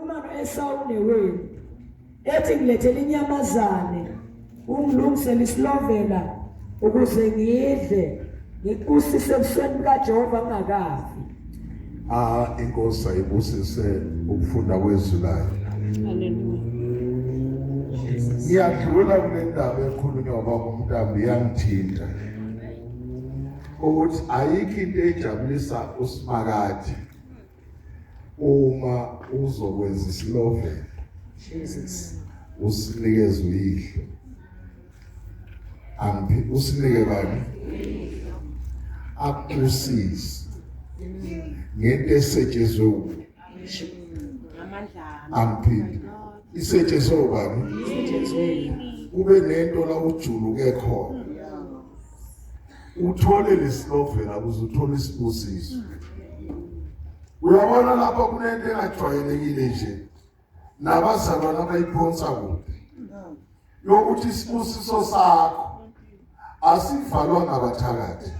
Khuluma no-Esawu newenu ethi ngilethele inyamazane ungilungisele isilovela ukuze ngidle ngikubusise ebusweni bukaJehova ngingakafi. Ah, inkosi ayibusise ukufunda kwezwi layo. Haleluya. Ngiyadlula kule ndaba ekhulunywa ubaba uMntambi iyangithinta. Ukuthi ayikho into ejabulisa uSimakade uma uzokwenza isilovela Jesus usinikeze uyihlo angiphi usinike bani akubusise ngento esetshenzwe uwe angiphindi isetshenzwe ubani kube nento la ujuluke khona uthole lesilovela ukuze uthole isibusiso uyabona lapha kunento engajwayelekile nje nabazalwane abayiphonsa kude yokuthi isibusiso sakho asivalwanga abathakathi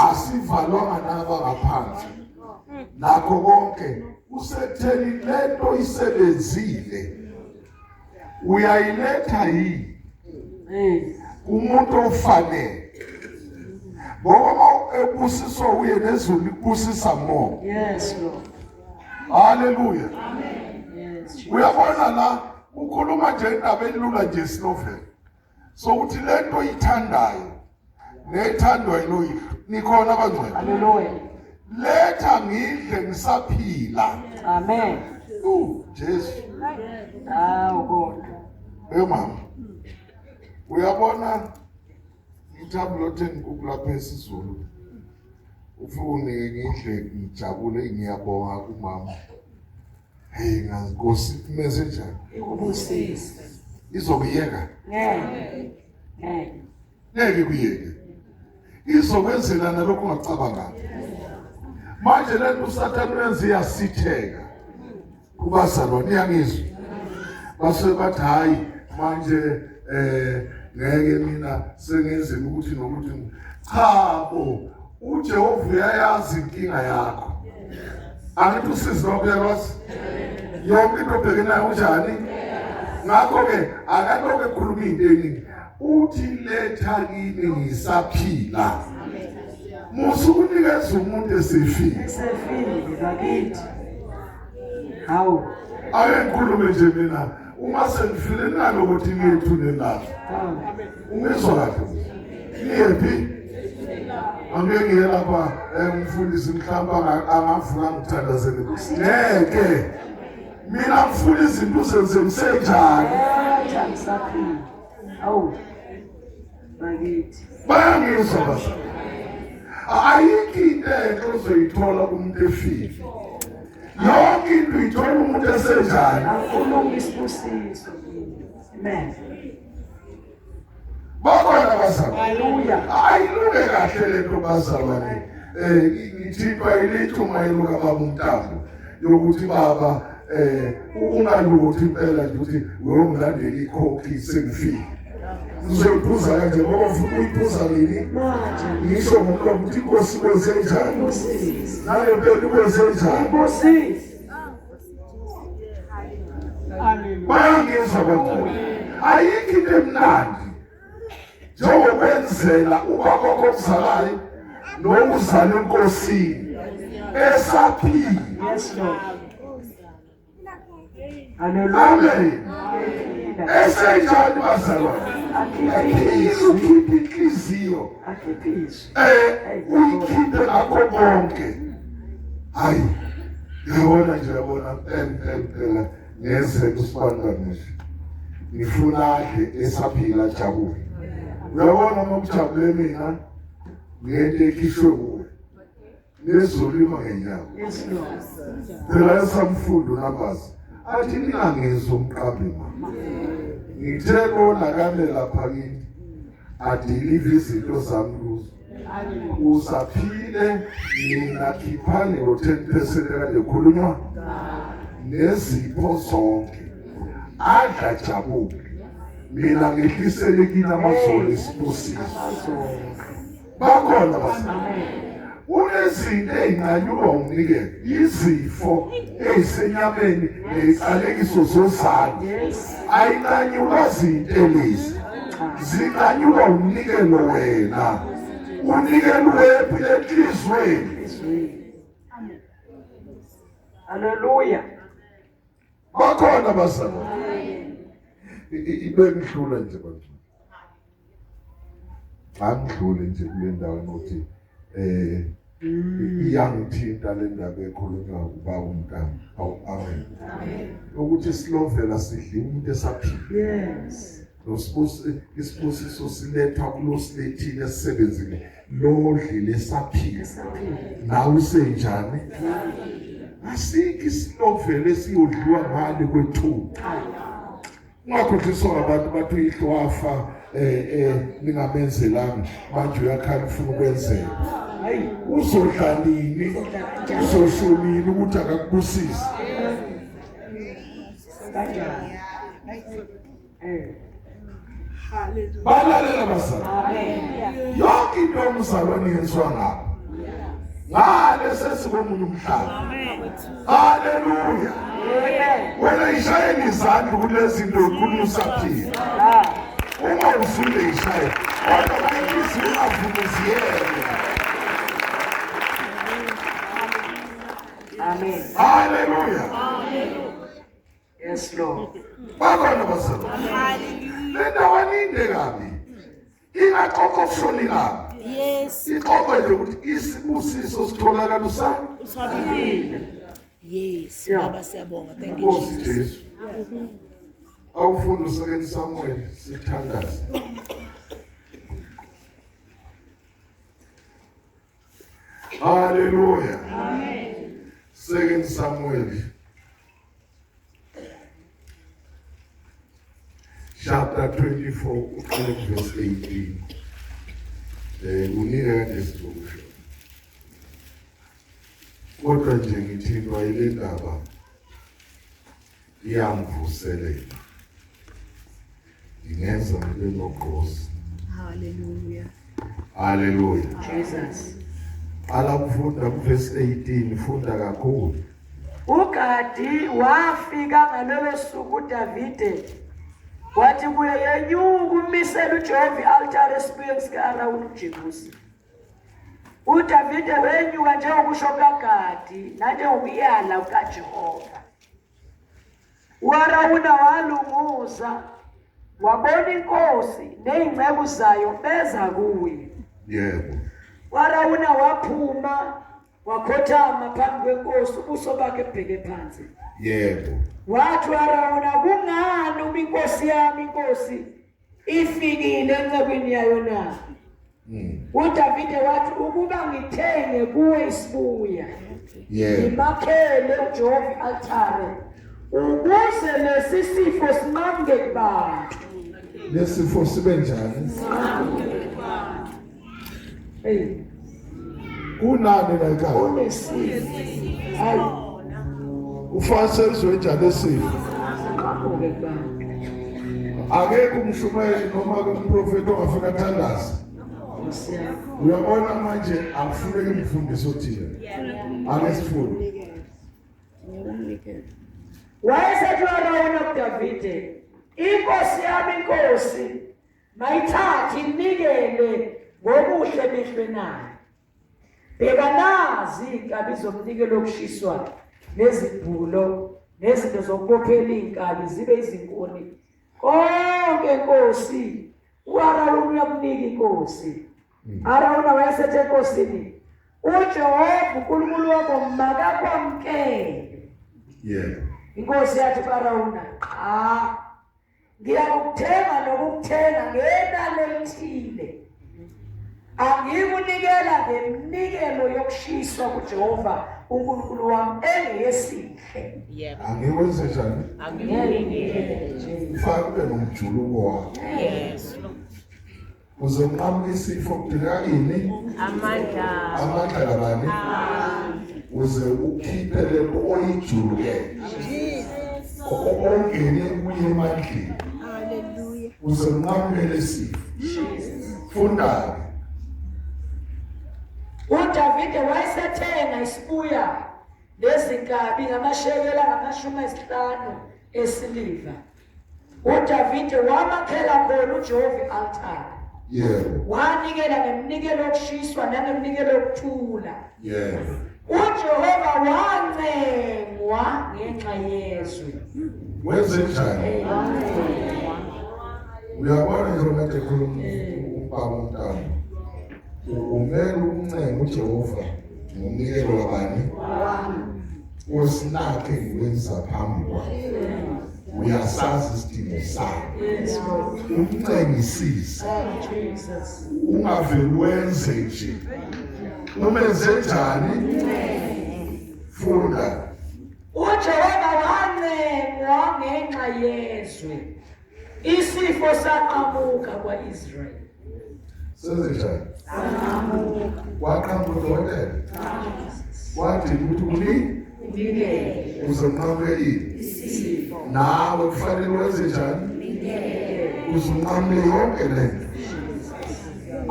asivalwanga nabangaphansi nakho konke usekutheni lento isebenzile uyayiletha yini umuntu ofanele ngoba uma ebusiswa uye nezulu likubusisa more yes lord haleluya yes uyabona la ukhuluma nje indaba elula nje sinovela sokuthi lento oyithandayo nethandwa yiloyihlo nikhona abangcwele haleluya letha ngidle ngisaphila amen Jesu hawu kodwa hey mama uyabona ngithambo lothe ngikukhu lapha esiZulu ufike unike ngidle ngijabule ngiyabonga kumama hey ngazi nkosi kumeze njani ikubusise izokuyeka ngeke ngeke ngeke kuyeke izokwenzela nalokhu ungacabanga manje lento usathane uyenza iyasitheka kubazalwane iyangizwa basuke bathi hhayi manje eh ngeke mina sengenzela ukuthi nokuthi cha bo uJehova uyayazi inkinga yakho angithi usizi lwakho uyalwazi yonke into obheke nayo unjani ngakho-ke akalokhu ekhuluma into eningi uthi letha kimi ngisaphila musa ukunikeza umuntu esefile esefile bakithi hawu ake ngikhulume nje mina uma sengifile ningalokuthi ngiyethune lapho ungizwa kahle ngiyephi angeke ngiye lapha eh, umfundisi mhlawumbe angavuka ngithandazele ngeke mina ngifuna izinto uzenze ngisenjani ngisaphila awu bakithi bayangizwa bazali ayikho into enhle ozoyithola kumuntu efile yonke into uyithola umuntu esenjani akulunga isibusiso amen bakhona bazalwane haleluya ayilunge kahle lento bazalwane eh ngithintwa ilithu mayiluka baba umntambo yokuthi baba eh ungaluthi impela nje ukuthi uyongilandela ikhokhi sengifile uzoyiphuza kanje ngoba ufuna uyiphuza nini ngisho ngomlomo ukuthi inkosi kwenze njani nale mpela ikwenze njani bayangizwa bangcwele ayikho into emnandi njengokwenzela ubaba wakho omzalayo nokuzala enkosini esaphila yes lord amen esenjani bazalwane akhiphe ukhiphe inhliziyo eh uyikhiphe ngakho konke hayi yabona nje yabona mpela mpela ngeze kusibandane nje ngifuna adle esaphila ajabule uyabona uma kujabule mina ngento ekhishwe kuwe nezulu lima ngenyawo phela esamfundo numbers athi ningangezi umqambi ma ngithe kona kame lapha kini adilive izinto zami kuzo usaphile nina khiphani lo 10% kade khulunywa nezipho zonke adla jabule mina ngehlisele kini amazolo isibusiso bakhona bazalwane. Kunezinto ezinqanyulwa umnikelo, izifo ezisenyameni neziqalekiso zozalo. Ayinqanyulwa zintelezi. Zinqanyulwa umnikelo wena. Unikelo wephi enhlizweni. Hallelujah. Bakhona bazalwane. Ibe ngidlula nje bantu. Angidlule nje kule ndawo ukuthi eh iyangithinta le ndaba ekhulunywa ubaba umntana. Awu amen. Ukuthi silovela sidliwa umuntu esaphila. Yes. Losibusi isibusiso silethwa kulosilethile esisebenzile lodlile esaphila. Nawe usenjani? Asikho isilovela esiyodliwa ngale kwethuba. Ungakhohliswa ngabantu bathi uyihlo wafa eh eh ningamenzelanga manje uyakhala ufuna ukwenzela. Hayi. Uzodla nini? Uzosho nini ukuthi akakubusise? Kanjani? Eh. Balalela bazalwane. Yonke into yomzalwane yenziwa ngapha. Ngale sesikomunye umhlaba. Haleluya. Wena ishayela izandla kulezi zinto ukhuluma usaphila. Uma usule ishaye kodwa inhliziyo ingavumi ziyeke. Amen. Haleluya. Yes Lord. Bakhona bazalwane. Hallelujah. Le ndawo aninde kabi. Ingaxoxa okushoni kabi. Yes. Ixoxe nje ukuthi isibusiso sitholakala usana. Usabile. Yes. Yeah. Baba siyabonga. Thank you Nkosi Jesus. Jesu. Awufunde usekeni Samuel sithandaze. Hallelujah. Amen. Second Samuel chapter 24 uqale verse 18. Eh kunike kanje sizokusho. Kodwa nje ngithintwa ile ndaba iyamvuselela. Ingenza ngibe nogqozi. Hallelujah. Hallelujah. Jesus. Qala ukufunda kuverse 18 funda kakhulu. uGadi wafika ngalolo suku uDavide wathi kuye yenyuka umisele uJehova i-altare esibuyeni sika-Arawuni umJebusi. UDavide wenyuka njengokusho kukaGadi nanjengokuyala kukaJehova. UArawuna walunguza wabona inkosi nezinceku zayo beza kuye. Yebo. UArawuna waphuma wakhothama phambi kwenkosi ubuso bakhe bubheke phansi. Yebo. Wathi uArawuna kungani uma inkosi yami inkosi ifikile encekwini yayo na? UDavide wathi ukuba ngithenge kuwe isibuya. Yebo. Ngimakhele uJehova i-altare ukuze lesi sifo sinqamuke kubantu. Lesifo sibe njani? Hey, Kunani la ekhaya? unesifo. Hayi, Ufase ezwe njani esifo? sinqamuke kubantu. Akekho umshumayeli noma ke umprofeti ongafika athandaze. Nkosi yami. Uyabona manje akufuneki umfundisi othile. Ake sifunde. Wayesethi uArawuna kuDavide, inkosi yami inkosi mayithathe inikele ngobuhle emehlweni ayo. Bheka nazi iy'nkabi zomnikelo wokushiswa nezibhulo nezinto zokubophela iy'nkabi zibe izinkuni. Konke nkosi uArawuna uyakunika inkosi. Arawuna wayesethi enkosini, uJehova uNkulunkulu wakho makakwamukele. Yebo. Inkosi yathi kuArawuna, cha ngiyakukuthenga nokukuthenga ngenani elithile. Angikunikela ngeminikelo yokushiswa kuJehova uNkulunkulu wami engeyesihle. Yebo. Angikwenze njani? Angikunikele. Ufake ube nomjuluko wakho. Yes. Uze unqamuke isifo kudingeka ini? Amandla. Amandla kabani? Uze ukhiphe lento oyijulukele. Ongene kuye emandleni. Hallelujah. Uze unqamuke lesifo. Funda-ke. UDavide wayesethenga isibuya nezinkabi ngamashekela angama-50 esiliva. UDavide wamakhela khona uJehova i-altare. Yebo. Wanikela ngeminikelo yokushiswa nangeminikelo yokuthula. Yebo. UJehova wancengwa ngenxa yezwe. Wenze njani? Uyabona nje manje khuluma ubaba umntana. Umele ukuncenga uJehova ngomnikelo wabani? Usinakhe ngikwenza phambi kwakhe. Uyasazi isidingo sakho. Yes, Lord. Umncengisise. Jesus. Ungaveli wenze nje. Umenze njani? Funda. UJehova wancengwa ngenxa yezwe. Isifo saqhamuka kwa-Israyeli. Senze njani? Waqhamuka udokotela. Wadinga ukuthi uni uze unqamule ini? Nawe kufanele wenze njani? Uze unqamule yonke le nto.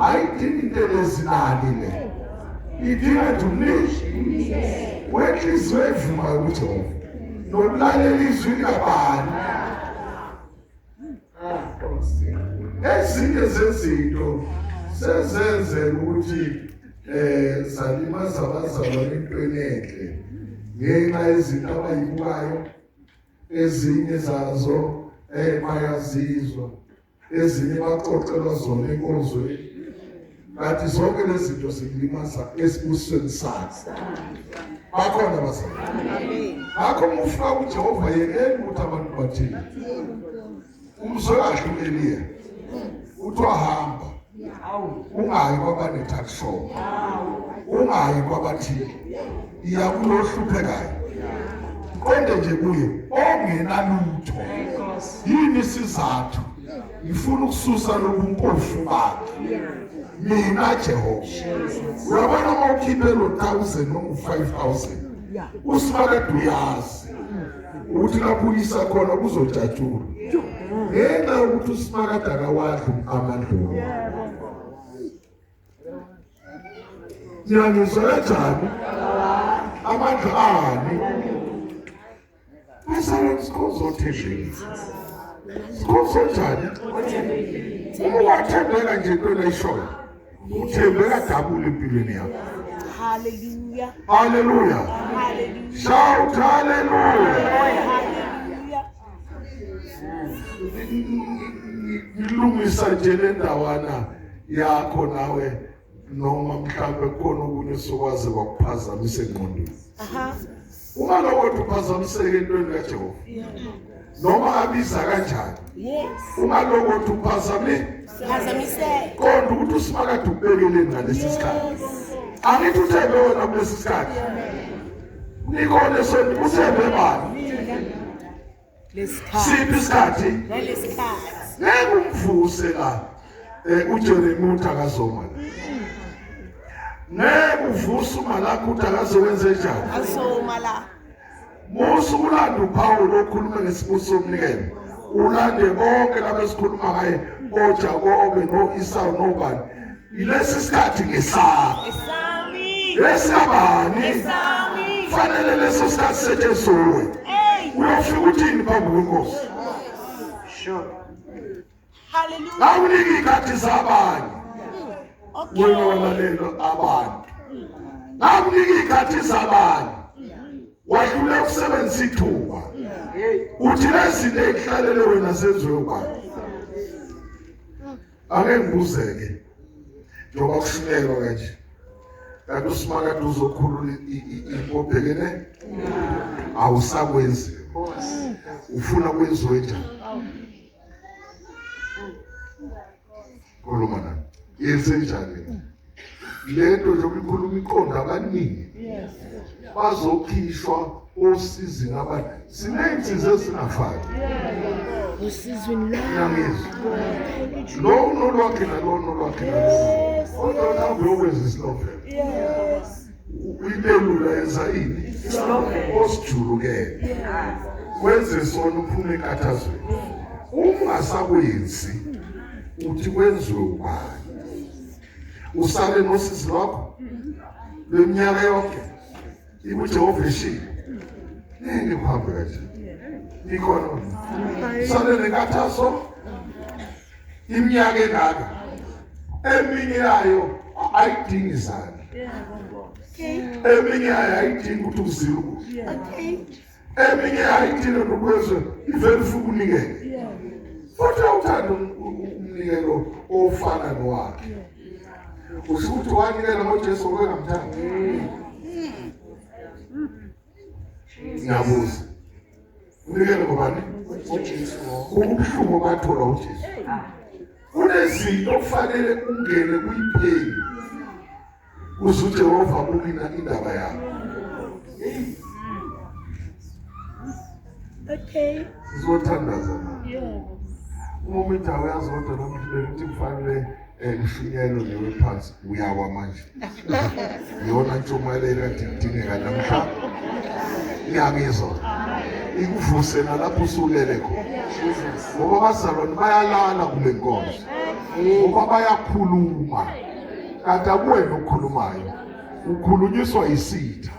Ayidingi into elezinani le. Idinga nje umnisho wenhliziyo evumayo kuJehova nokulalela izwi likabani. Ezinye zezinto sezenzeka ukuthi zalimaza abazalwane entweni enhle ngenxa yezinto abayibukayo, ezinye zazo bayazizwa, ezinye baxoxelwa zona enkonzweni. Kanti zonke lezi zinto zikulimaza esibusweni sakhe. Bakhona abazalwane. Ngakho uma ufika kuJehova yekela ukuthi abantu bathini. Umzwe kahle u-Eliya. Uthi wahamba. Ungayi kwabane-tuck shop. Ungayi kwabathile. Iya kulo ohluphekayo. Qonde nje kuye ongenalutho. Yini isizathu? Ngifuna ukususa lobumpofu bakhe. Mina Jehova. Uyabona uma ukhiphe lo 1000 noma u5000. Usimakade uyazi ukuthi lapho uyisa khona kuzojatshulwa. Ngenxa yokuthi usimakade akawadli amandlolo. Niyangizwa kanjani? Amandla ani? Bazalwane sikhonza othembekile. Sikhonza njani? Uma wathembeka nje entweni ayishoyo, uthembeka dabula empilweni yakho. Hallelujah. Hallelujah. Hallelujah. Shout hallelujah. Hallelujah. Ngilungisa nje le ndawana yakho nawe noma mhlawumbe khona okunye sokwaze kwakuphazamisa engqondweni. Aha. Ungalokothi uphazamiseke entweni kaJehova. Noma abiza kanjani. Yes. Ungalokothi uphazamise. Phazamiseke. Qonda ukuthi usimakade ukubekeleni ngalesi sikhathi. Angithi uthembe wena kulesi sikhathi. Nikole sona uthembe bani? Lesikhathi. Siphi isikhathi? Nalesikhathi. Ngeke umvuse la. uJeremiya uthi akazoma la. Ngeke uvuse uMalakhi uthi akazokwenze njani. Azoma la. Musa ukulanda uPawulu okhuluma ngesibusiso somnikelo. Ulande bonke laba esikhuluma ngaye oJakobe no-Isawu nobani. Ilesi sikhathi ngesakho. Esami. Lesabani? Esami. Fanele leso sikhathi setshenziswe. Hey. Uyofika uthini phambi kwenkosi? Sure. Hallelujah. Awuniki iy'khathi zabanye. Okay. Wena walalela abantu. Ngakunika iy'khathi zabanye. Wahluleka ukusebenzisa ithuba. Uthi lezi zinto ey'hlalele wena zenziwe ubani? Ake ngibuzeke njengoba kushunyelwa kanje. Kanti usimakade uzokhulula into obhekene awusakwenzi. Ufuna kwenziwe njani? Khuluma nami. Yenze njani? Le nto nje uyikhuluma iqonda abaningi. Bazokhishwa osizini abantu. Siney'nsiza ezingafani. Usizweni la. Ngiyangizwa. Lo unolwakhe nalo unolwakhe nalo. Kodwa mhlawumbe uyokwenza isilovela. Yes. Uyibelula yenza ini? Osijulukele. Wenze sona uphume enkathazweni. Uma ungasakwenzi uthi kwenziwe ubani? Usale nosizi lwakho. Leminyaka yonke ibuJehova eshilo. Ngeke kuhambe kanje. Ikhona. Sale nenkathazo iminyaka engaka. Eminye yayo ayidingi izandla. Eminye yayo ayidingi ukuthi uzile ukudla. Eminye ayidingi nokwezwe ivele ufike unikele. Futhi awuthanda umnikelo ofana nowakhe. Usho ukuthi wanikela ngoJesu obengamthandi. Ngiyabuza. Unikele ngobani? UJesu. Ubuhlungu obathola uJesu. Kunezinto okufanele ungene kuyiphenye. Kuze uJehova abuke indaba yakho. Okay. Sizothandaza na. Uma umindawo yazodwa namhlanje ukuthi kufanele ngishunyayelwe ngewe phansi uyawa manje. Iyona ntshumayelo ekade idingeka namhlanje. Ngiyangizwa. Ikuvuse nalapho usulele khona. Ngoba abazalwane bayalala kule nkonzo. Ngoba bayakhuluma. Kanti akuwena okhulumayo. Ukhulunyiswa isitha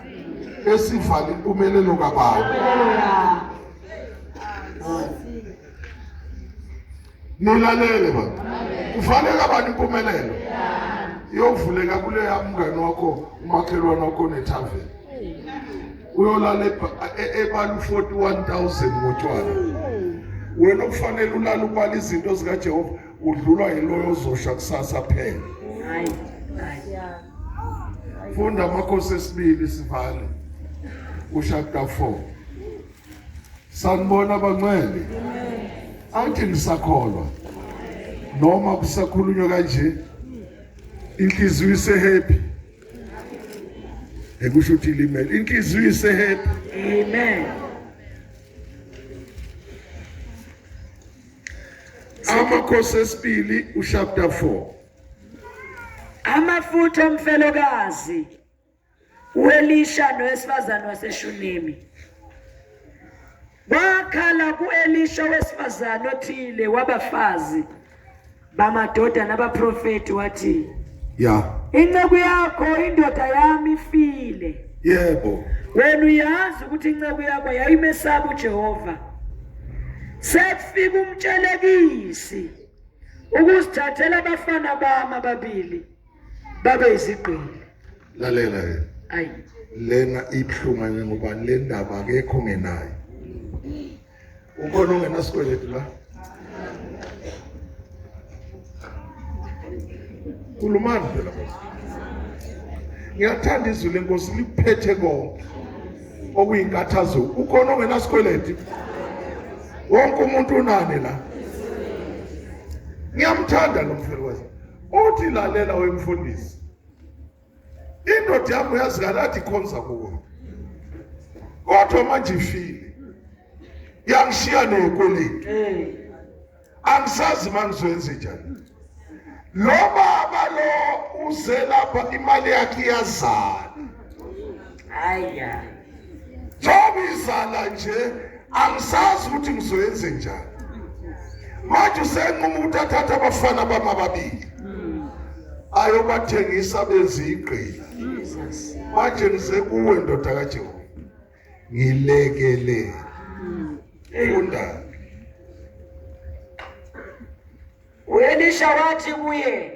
esivala impumelelo kabani. Nilalele bantu. Kuvaleka bani impumelelo? Iyovuleka kuleya mngani wakho umakhelwane wakho nethaveni. Uyolala ebala u-41,000 ngotshwala. Wena okufanele ulale ubala izinto zikaJehova udlulwa yiloyo ozosha kusasa phela. Hayi. Hayi. Funda amakhosi esibili sivale. Uchapter 4. Sanibona abangcwele. Angithi nisakholwa. Noma kusakhulunywa kanje inhliziyo ise happy. Ekusho ukuthi ilimele. Inhliziyo ise happy. Amen. Amakhosi esibili uchapter 4. Amafutha omfelokazi uElisha nowesifazane waseShunemi. Kwakhala kuElisha wesifazane othile wabafazi bamadodana abaprofeti wathi, Ya. Inceku yakho indoda yami ifile. Yebo. Wena uyazi ukuthi inceku yakho yayimesaba uJehova. Sekufika umtshelekisi ukusithathela abafana bami ababili babe izigqila. Lalela ke. Ayi. Lena ibhlungu ngoba le ndaba akekho ongenayo. Ukhona ongenasikweletu la? Khulumani phela baba. Ngiyathanda izwi lenkosi liphethe konke okuyinkathazo. Ukhona ongenasikweletu? Wonke umuntu unani la? Ngiyamthanda lo mfelokazi. Uthi lalela wemfundisi. Indoda yami uyazi kade ikhonza kuwe. Kodwa manje ifile. Yangishiya nekweletu. Angisazi mangizoyenza njani. Lo baba lo uze lapha imali yakhe iyazala. Haya. Njengoba izala nje angisazi ukuthi ngizoyenze njani. Manje usenquma ukuthi athathe abafana bami ababili. Ayobathengisa benze igqila. Jesus. Manje ngize kuwe ndoda kaJehova. Ngilekele. Funda. UElisha wathi kuye,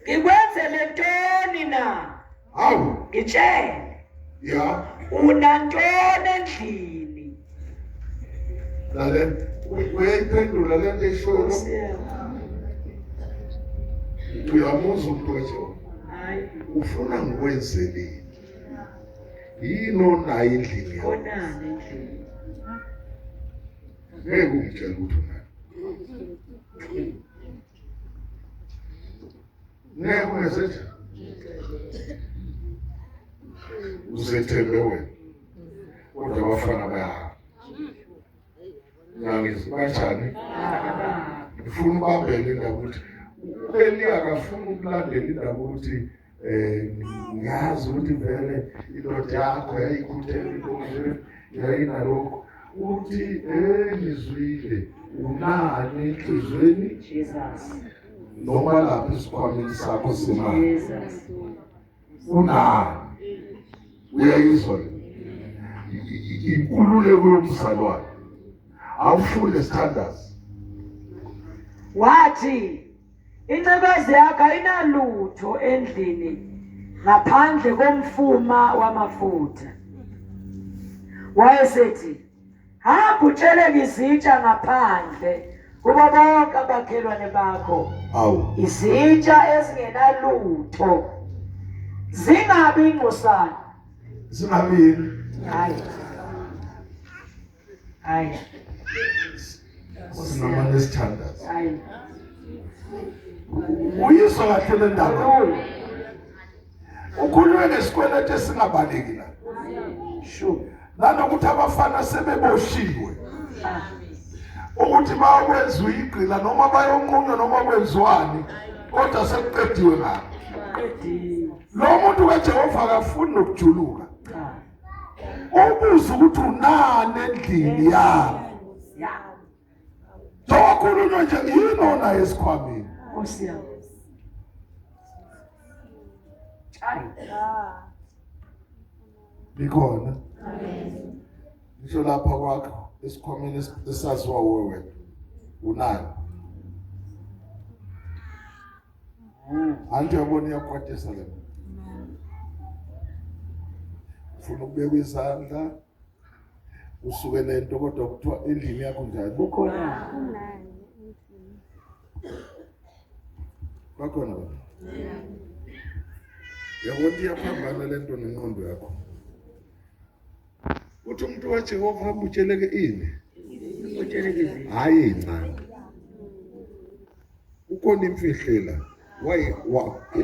Ngikwenzele ntoni na? Hawu. Ngitshele. Ya. Unantoni endlini? Lalela. Uyayiphendula le nto eshoyo. Uyamuzwa umuntu kaJehova. Hayi. Ufuna ngikwenzeleni? Yini onayo endlini yakho? Onani endlini? Ngeke ungitshele ukuthi unayo. Ngeke ungeseje. Uzethembe wena. Kodwa abafana bayahamba. Ngiyangizwa kanjani? Ngifuna ubambele indaba ukuthi uEliya akafuni ukulandela indaba ukuthi ngiyazi ukuthi vele indoda yakho yayikhuthele intombi yayinalokho uthi ngizwile unani enhliziyweni Jesus. Noma lapha esikhwameni sakho semali. Jesus. Unani? Uyayizwa le inkululeko yomzalwane. Awufunde sithandazi. Wathi incekazi yakho ayinalutho endlini ngaphandle komfuma wamafutha. Wayesethi hamba utsheleke izitsha ngaphandle kubo bonke abakhelwane bakho. Awu. Izitsha ezingenalutho zingabi ingcosana. Zingabi yini? Hayi. Hayi. Singamane sithandaze. Hayi. Uyizwa kahle le ndaba. Hallelujah. Ukhulume ngesikweletu esingabaleki la. Sure. Nanokuthi abafana sebeboshiwe. Ukuthi bayokwenziwa igqila noma bayonqunywa noma kwenziwani kodwa sekuqediwe ngabo. Qediwe. Lo muntu kaJehova akafuni nokujuluka. Cha. Ubuza ukuthi unani endlini yakho. Ya. Njengokhulunywa nje yini onayo esikhwameni? Nkosi yami. Hayi. Likhona. Ngisho lapha kwakho esikhwameni esaziwa wuwe wena. Unani? Anti uyabona iyakwatisa le. Ufuna ukubeka izandla usuke lento kodwa kuthiwa endlini yakho njani? Kukhona. Bakhona ba? Yabona iyaphambana lento nengqondo yakho. Uthi umuntu kaJehova hamba utsheleke ini? Utsheleke izitsha. Hayi incane. Kukhona imfihlela. Wayi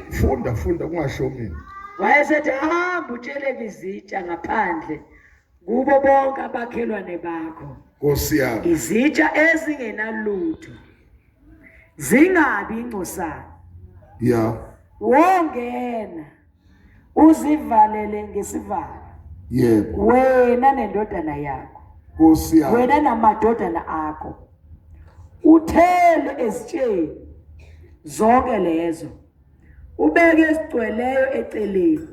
funda funda kungasho mina. Wayesethi hamba utsheleke izitsha ngaphandle kubo bonke abakhelwane bakho. Nkosi yami. Izitsha ezingenalutho zingabi ingcosana. Ya. Wongena uzivalele ngesivalo. Yebo. Wena nendodana yakho. Nkosi yami. Wena namadodana akho. Uthele ezitsheni zonke lezo. Ubeke esigcweleyo eceleni.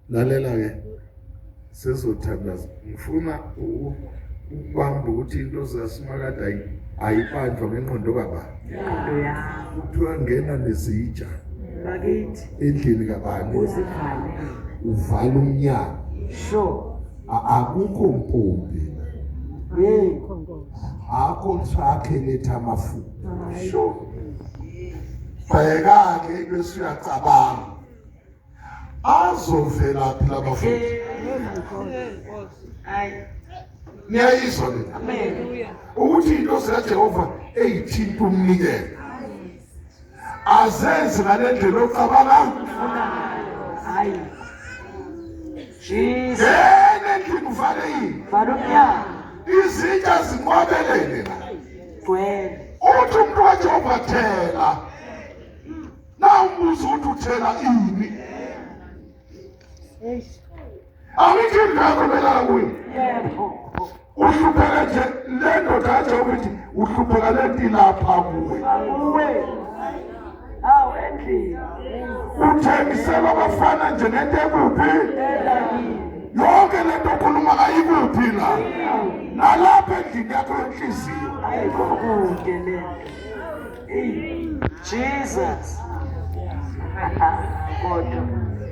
Lalela ke. Sizothandaza. Ngifuna ukubamba ukuthi into zasimakade ayibanjwa ngengqondo kabani. Ingqondo yakho. Kuthiwa ngena nezitsha Bakithi endlini kabani. uzivale. Uvala umnyango. Sure. Akukho mpompi. Hey. Akho truck eletha amafutha. Sure. Bheka ke bese uyacabanga. Azovela phi lamafutha? Hayi. Niyayizwa le. Amen. Ukuthi into zikaJehova eyithinta umnikelo. Azenzi ngalendlela ocabanga. Hayi. Jesus. Ngene endlini uvale yini? Vala umnyango. Izitsha zinqwabelene la. Gcwele. Uthi umuntu kaJehova thela. Na umbuzo ukuthi uthela ini? Angithi ingakho belala kuye. Yebo. Uhlupheka nje le ndoda kaJehova ithi uhlupheka lento ilapha kuwe. Kuwe. Hawu endlini. Uthengisela abafana nje ngento ekuphi? Elakini. Yonke lento okhuluma ayikuphi la. Nalapha endlini yakho yenhliziyo. Ayikho kude lento. Hey. Jesus. Kodwa.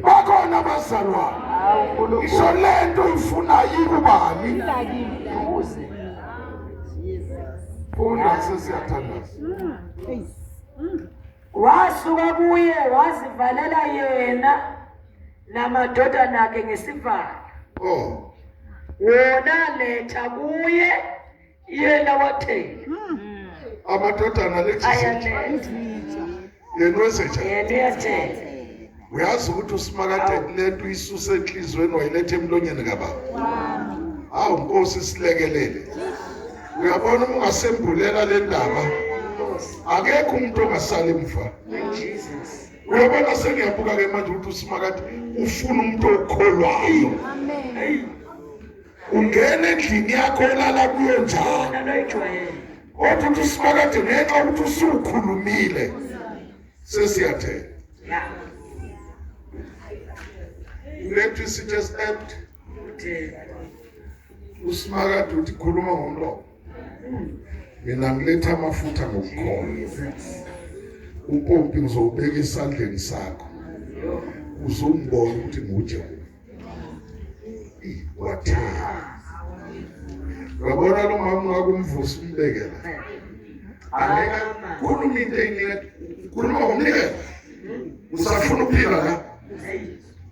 Bakhona abazalwane. Hawu uNkulunkulu. Ngisho lento ifunayo ikubani? Uze. Funda sesiyathandaza. Wasuka kuye wazivalela yena namadodana akhe ngesivalo. Oh. Wona letha kuye yena wathela. Amadodana lethi Ayaletha. yena wenzenjani? Yena uyathela. Uyazi ukuthi usimakade lento uyisuse enhliziyweni wayiletha emlonyeni kababa. Hawu Nkosi silekelele. Uyabona uma ungasembulela le ndaba akekho umuntu ongasala emva. Jesus. Uyabona sengiyabuka ke manje ukuthi usimakade ufuna umuntu okholwayo. Amen. Ungena endlini yakho olala kuyo njalo. Naloyijwayele. Kodwa uthi usimakade ngenxa yokuthi usukhulumile sesiyathela. Yeah. Uletha isitsha esi-empty. Usimakade uthi khuluma ngomlomo. Mina ngiletha amafutha ngokukholwa. Upompi ngizowubeka esandleni sakho. Uzongibona ukuthi nguJehova. Wathela. Uyabona lo mama ungakumvusa umbekela. Angeke khuluma into eyinika khuluma ngomnikelo. Usafuna ukuphila la?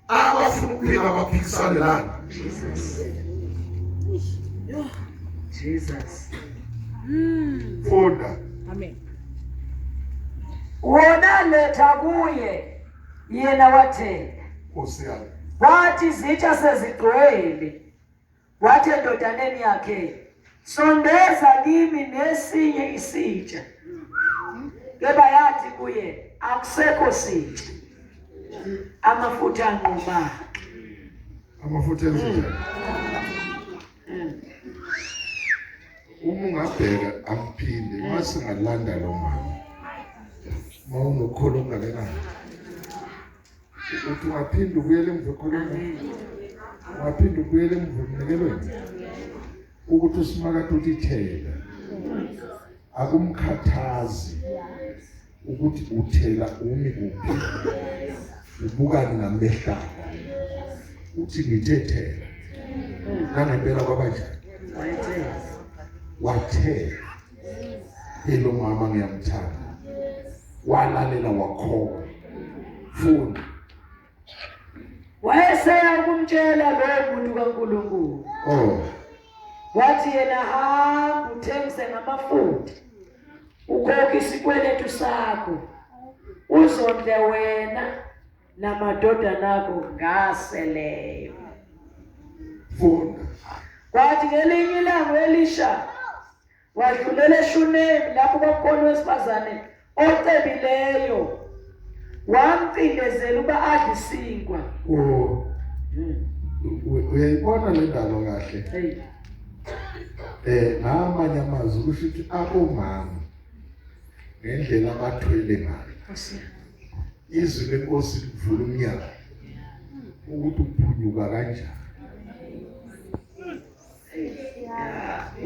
Abafuna ukuphila baphikisane nani? Jesus. Funda. Amen. Wona letha kuye yena wathela. Nkosi yami. Kwathi izitsha sezigcwele wathi endodaneni yakhe sondeza kimi nesinye isitsha. Kepha yathi kuye akusekho sitsha. Amafutha anquma. Amafutha enzenjani? Uma ungabheka amphinde uma singalanda lo mama. Uma unokholo okungakanani. Uthi ungaphinde ubuyele emuva ekholweni. Ungaphinde ubuyele emuva emnikelweni. Ukuthi usimakade uthi thela. Akumkhathazi ukuthi uthela umi kuphi. Ubukani ngamehlo akho. Uthi ngithe thela. Nangempela kwabanjani? Wathela. Hello mama ngiyamthanda. Walalela wakholwa. Funda. Wayeseya ukumtshela lowo muntu kaNkulunkulu. Oh. Wathi yena hamba uthengise ngamafutha. Ukhokhe isikweletu sakho. Uzondle wena namadodana akho ngaseleyo. Funda. Kwathi ngelinye ilanga uElisha wadlulela eShunemi lapho kwakukhona owesifazane ocebileyo wamcindezela ukuba adle isinkwa. Oh. Uyayibona le ndaba kahle. Hey. Ngamanye amazwi kusho ukuthi abomama ngendlela abathwele ngayo. Izwi lenkosi livula umnyango ukuthi uphunyuka kanjani.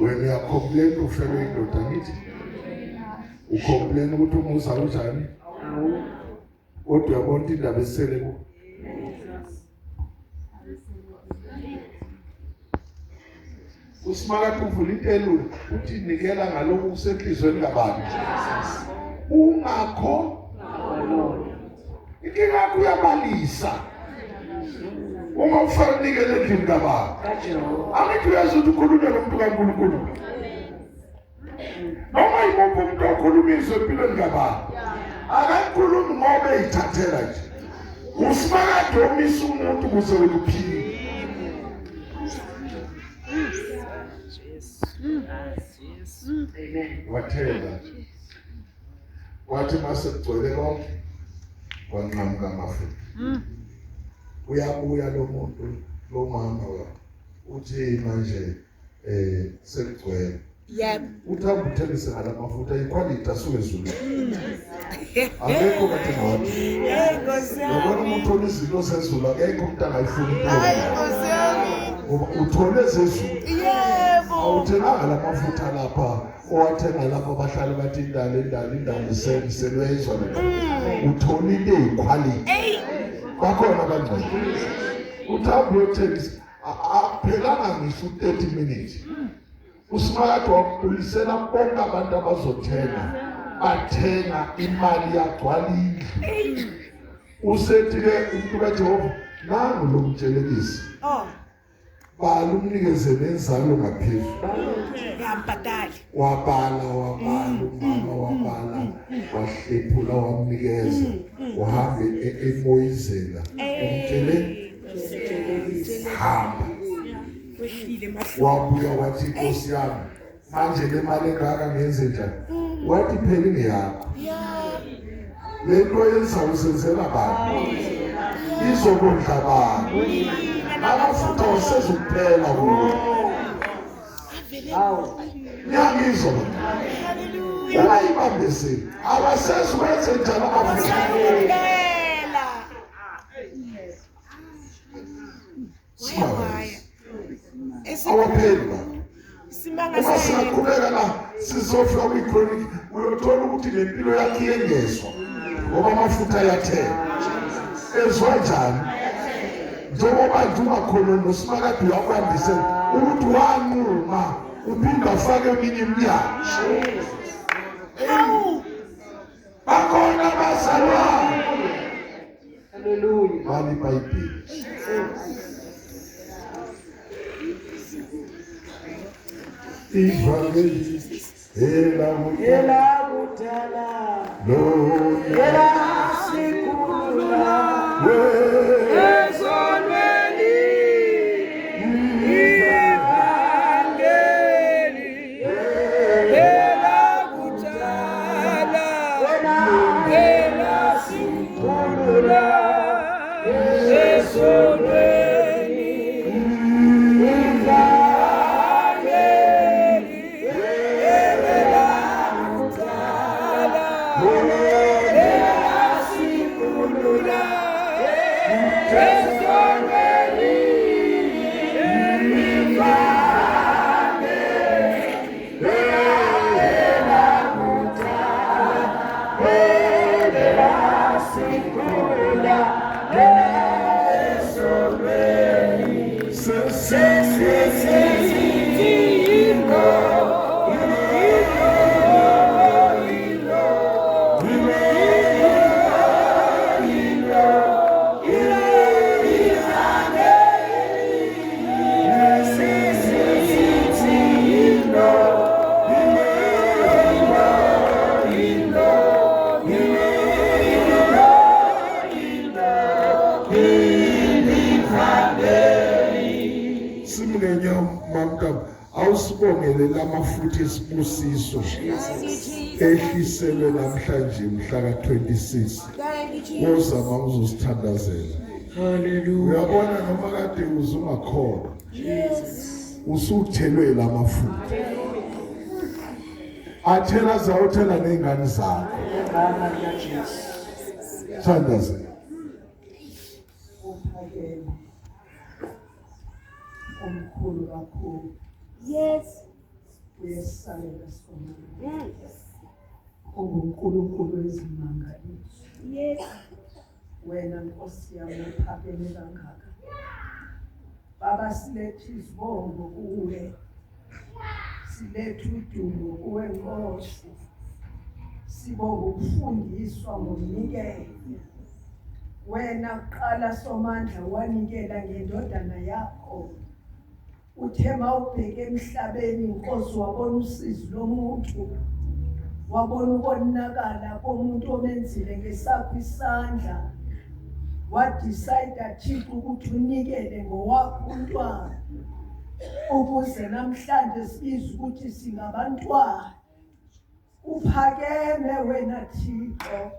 Wena uyacomplain ufelwe indoda ngithi ucomplain ukuthi umuzi awunjani kodwa uyabona ukuthi indaba esele ku usimakade uvula into elula uthi nikela ngalokhu kusenhlizweni kabani ungakho inkinga yakho uyabalisa uma ufaka unikele endlini kababa angithi uyazi ukuthi ukhulunywa nomuntu kaNkulunkulu noma yimuphi umuntu okhuluma izwi empilweni kababa akayikhulumi ngoba eyithathela nje usimakade omisa umuntu ukuze wena uphile. Amen. Wathela kwathi mase kugcwele konke kwanqamuka amafutha. Uyabuya lo muntu lo mama wa uthi manje sekugcwele. Yebo. Uthi hamba uthengise ngalamafutha ikhwalithi asuke ezulwini. Akekho kade ngawathi. Hey Nkosi Yabona yami. uma uthola izinto zezulu akekho umuntu angayifuni into. Hayi Nkosi yami. Ngoba uthole zezulu. Yebo. Awuthenanga lamafutha lapha owathenga lapha abahlali bathi indalo indalo indalo selwezwa le nto. Uthola into eyikhwalithi. Hey. Bakhona abangcwele. Uthi hamba uyothengisa akuphelanga ngisho u-30 minutes. Usimakade wakubuyisela bonke abantu abazothenga. Bathenga imali yagcwala indlu. Usethi-ke umuntu kaJehova nangu lo mtshelekisi. Oh, Bala umnikeze nenzalo ngaphezulu. ngiyambhadala. Wabala wabala umama wabala wahlephula wamnikeza wahamba emoyizela umtshele hamba Wehlile mahlombe. wabuya wathi inkosi yami manje le mali engaka ngenze njani wathi phela ingeyakho Yeah. le nto yenza usenzela bani izokondla bani amafutha wasezokuphela kuwe Hawu. Ngiyangizwa baba. Hallelujah. Ungayibambezeli abasezikwenze njalo amafutha Kuphela. Awapheli la. Isimanga Uma sethu. singaqhubeka la sizofika kwi-chronic uyothola ukuthi nempilo yakhe iyengezwa ngoba amafutha ayathela. Ezwa njani? Njengoba nje ungakhona noSimakade uyakwandisela ukuthi wanquma uphinde afake eminye iminyaka. Hawu. Bakhona abazalwane. Hallelujah. Bali iBhayibheli. Ivangeli elakuqala Elakudala lona elasikhulula we ezonweni ivangeli elakudala wena elasikhulula ezonweni ivangeli elakudala elasikhulula ezonweni Simngenye mamkam awusibongele lamafutha esibusiso ehliselwe namhlanje mhla ka-26. Thank you, Jesus. Woza mama uzosithandazela. Hallelujah. Uyabona noma kade uze ungakholwa usuthelwe lamafutha athela zawuthela ney'ngane zakho. Igama likaJesu. Thandazela. Uphakeme. Omkhulu kakhulu. Yes. Uyesabeka Somandla. UnguNkulunkulu wezimangaliso. Yes. Wena Nkosi yami uphakeme kangaka. Baba silethe izibongo kuwe. Silethe udumo kuwe Nkosi. Sibonga ukufundiswa ngomnikelo. Wena kuqala Somandla wanikela ngendodana yakho. Uthe mawubheke emhlabeni Nkosi wabona usizi lomuntu. Wabona ukonakala komuntu omenzile ngesakho isandla. Wadecide Thixo ukuthi unikele ngowakho umntwana. Ukuze namhlanje sibize ukuthi singabantwana. Uphakeme wena Thixo.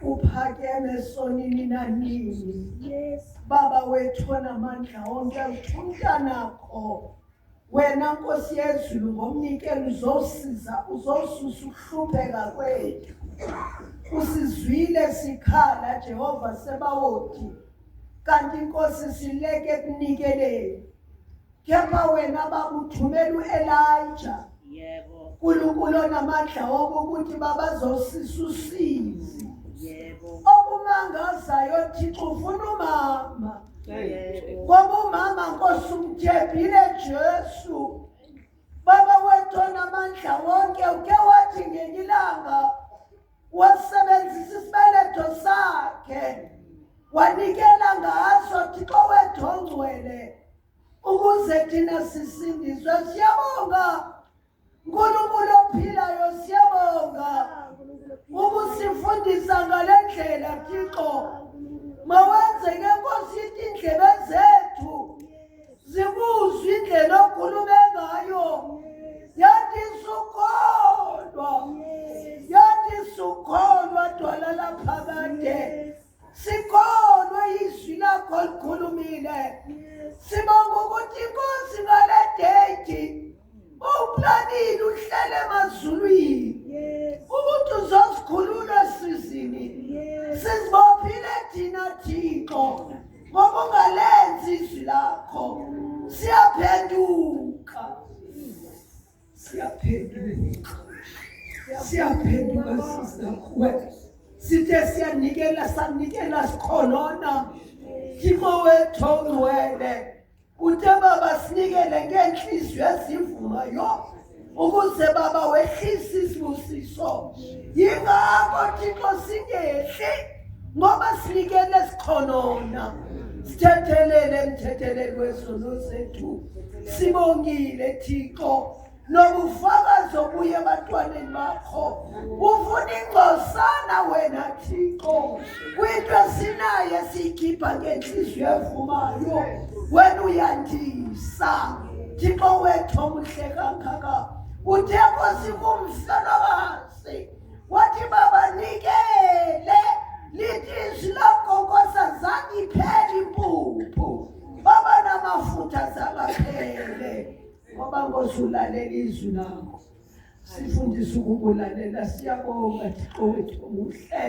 Uphakeme sonini nanini. Yes. Baba wethu onamandla onke uthi umntanakho wena Nkosi yezulu ngomnikelo uzosiza uzosusa ukuhlupheka kwethu. Usizwile sikhala Jehova Sebawoti kanti inkosi sileke ekunikeleni kepha wena baba uthumela uElijah. Yebo. uNkulunkulu onamandla wonke ukuthi babazosisa usizi. Yebo. Okumangazayo Thixo ufuna umama. Yebo. Ngoba umama Nkosi umthembile Jesu. Baba wethu onamandla wonke uke wathi ngelinye ilanga wasebenzisa isibeletho sakhe wanikela ngaso Thixo wethu ongcwele ukuze thina sisindiswe. Siyabonga uNkulunkulu ophilayo, siyabonga ukusifundisa ngale ndlela Thixo. Mawenzeke Nkosi ithi indlebe zethu zikuzwe indlela okhulume ngayo. Yathi sukholwa, yathi sukholwa dwala laphakade. Sikholwe izwi lakho likhulumile. Sibonga ukuthi inkosi ngale date uplanile uhlele emazulwini ukuthi uzosikhulula esizini. Sizibophile thina Thixo ngokungalenzi izwi lakho. Siyaphenduka. Siyaphenduka, siyaphenduka siza kuwe. Sithe siyanikela, sanikela sikhonona. Thixo wethu ongcwele, uthe baba sinikele ngeenhliziyo ezivumayo ukuze baba wehlise isibusiso. Yingakho Thixo singehli ngoba sinikele sikhonona. Sithethelele mthetheleli wezono zethu. Sibongile Thixo nobufakazi obuye ebantwaneni bakho. Ufuna ingcosana wena Thixo kwinto esinayo esiyikhipha ngenhliziyo evumayo. Wena uyandisa Thixo wethu omuhle kangaka. Uthe Nkosi kumhlolokazi wathi baba nikele, lithi izwi lakho Nkosi azange iphele impuphu, baba namafutha zangaphele ngoba Nkosi ulalela izwi lakho. Sifundise ukukulalela. Siyabonga Thixo wethu omuhle,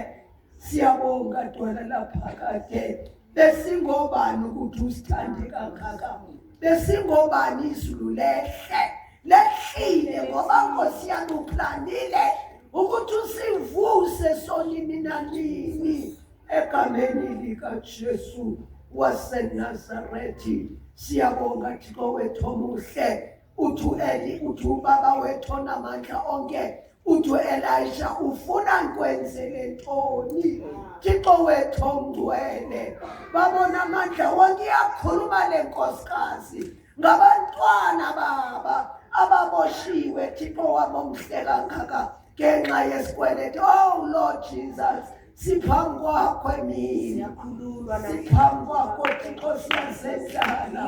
siyabonga Dwala laphakade. Besingobani ukuthi usithande kangaka? Besingobani izulu lehle lehlile ngoba Nkosi yami uplanile ukuthi usivuse sonini nanini egameni likaJesu waseNazarethi. Siyabonga Thixo wethu omuhle. Uthi u-Eli, uthi ubaba wethu onamandla onke, uthi u-Elisha ufuna ngikwenzele ntoni? Thixo wethu ongcwele, babona amandla wonke. Iyakhuluma le nkosikazi ngabantwana baba ababoshiwe, Thixo wami omhle kangaka, ngenxa yesikweletu. Oh Lord Jesus, siphambi kwakho emini, Siyakhululwa siphambi kwakho Thixo, siyazendlala,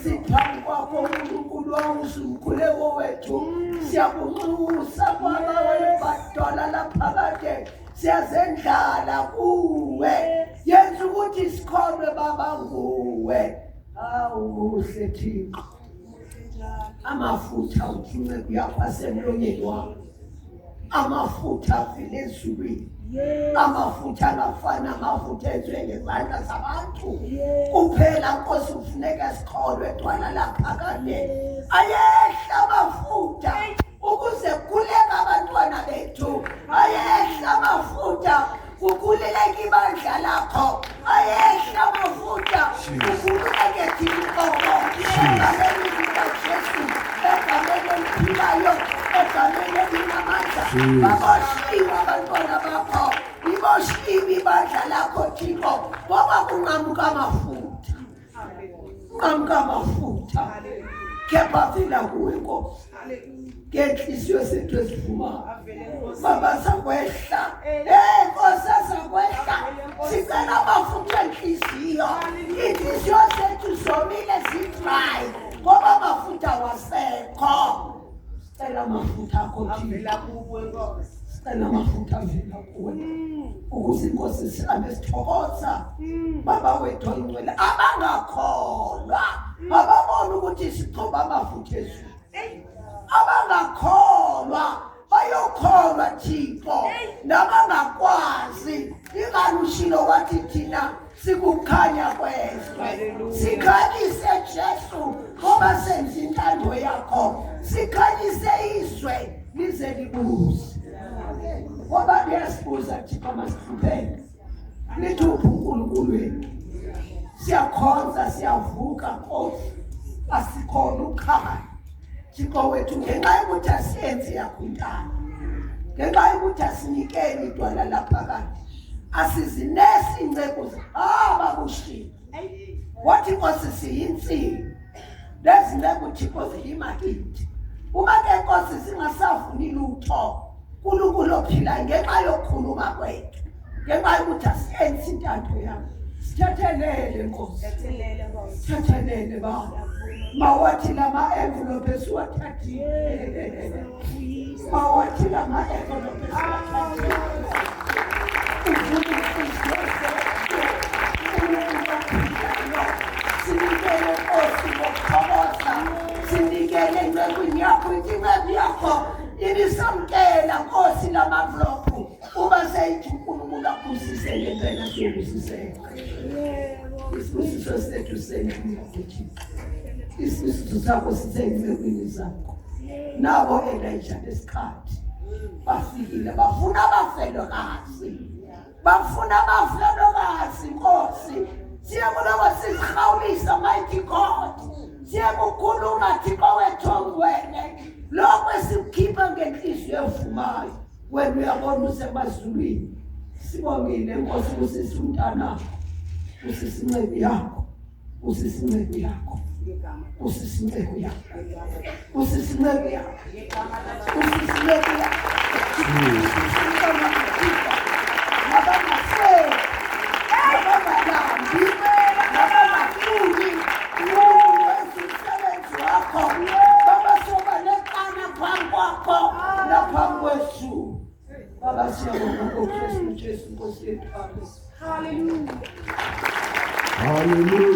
siphambi kwakho uNkulunkulu wawuze umkhuleko wethu. Siyakunxusa kwaba webadwala laphakade, siyazendlala kuwe, yenza ukuthi sikholwe baba nguwe. Hawu muhle Thixo, amafutha uthi inceku yakho asemlonyeni wakho, amafutha avela ezulwini, amafutha angafani amafutha enziwe ngezandla zabantu kuphela. Nkosi ufuneka sikholwe dwala laphakade, ayehla amafutha ukuze kukhuleke abantwana bethu, ayehla amafutha kukhululeke ibandla lakho, ayehla amafutha kukhululeke thina uqobo egameni likaJesu, egameni eliphilayo, egameni elinamandla. Baboshiwe abantwana bakho, liboshiwe ibandla lakho Thixo, ngoba kunqamuka amafutha, nqamuka amafutha, kepha vela kuwe Nkosi ngenhliziyo zethu ezivumayo. Baba sakwehla, hey Nkosi sakwehla, sicela amafutha enhliziyo. Inhliziyo zethu zomile, zidry ngoba amafutha wasekho. Sicela amafutha akho Thixo, Avela kuwe Nkosi. sicela amafutha avela kuwe ukuze inkosi sihambe sithokoza. Baba wethu oyingcwele, abangakholwa ababona ukuthi sigcoba amafutha ezulu, abangakholwa bayokholwa Thixo, nabangakwazi ingani ushilo wathi thina sikukhanya kwezwe. Sikhanyise Jesu ngoba senza intando yakho, sikhanyise izwe lize libuze, ngoba liyasibuza Thixo masihlupheke, lithi uphi uNkulunkulu wethu? Siyakhonza, siyavuka Nkosi, asikhona ukukhanya Thixo wethu ngenxa yokuthi asiyenzi yakho intando, ngenxa yokuthi asinikeli idwala laphakade, asizinesi inceku abakushilo wathi Nkosi siyinsimi, lezi nceku Thixo ziyimakiti. Uma ke Nkosi singasavuni lutho, uNkulunkulu ophilayo, ngenxa yokukhuluma kwethu, ngenxa yokuthi asiyenzi intando yakho, sithethelele Nkosi, Thethelele Nkosi. sithethelele Baba. Mawathi lama envelope esiwathathile, mawathi lama envelope esiwathathile, uvula inhliziyo zethu, uNkulunkulu ophilayo. Sinikele Nkosi ngokuthokoza, sinikele encekwini yakho, ithi inceku yakho ibisamkela Nkosi lama-envelope uma seyithi uNkulunkulu akubusise ngempela, siyobusiseka. Isibusiso sethu sendlini yakho Thixo, isibusiso sakho sisencekwini zakho. Nabo Elijah lesikhathi bafikile bafuna abafelokazi, bafuna abafelokazi Nkosi. Siyakuloko sizihawulisa mighty God, siyakukhuluma Thixo wethu ongcwele, lokho esikukhipha ngenhliziyo evumayo wena uyabona usemazulwini. Sibongile Nkosi, usisi umntanakho, usisi inceku yakho, usisi inceku yakho, usisi inceku yakho, usisi inceku yakho, usisi inceku yakho, usisi umntanakho. Nabangaseli, nabangalambi, nabangafuni ukwenza umsebenzi wakho, babasoba nekana phambi kwakho naphambi kwezulu. Baba, siyabonga ngoKristu Jesu Nkosi yethu. Amen. Hallelujah.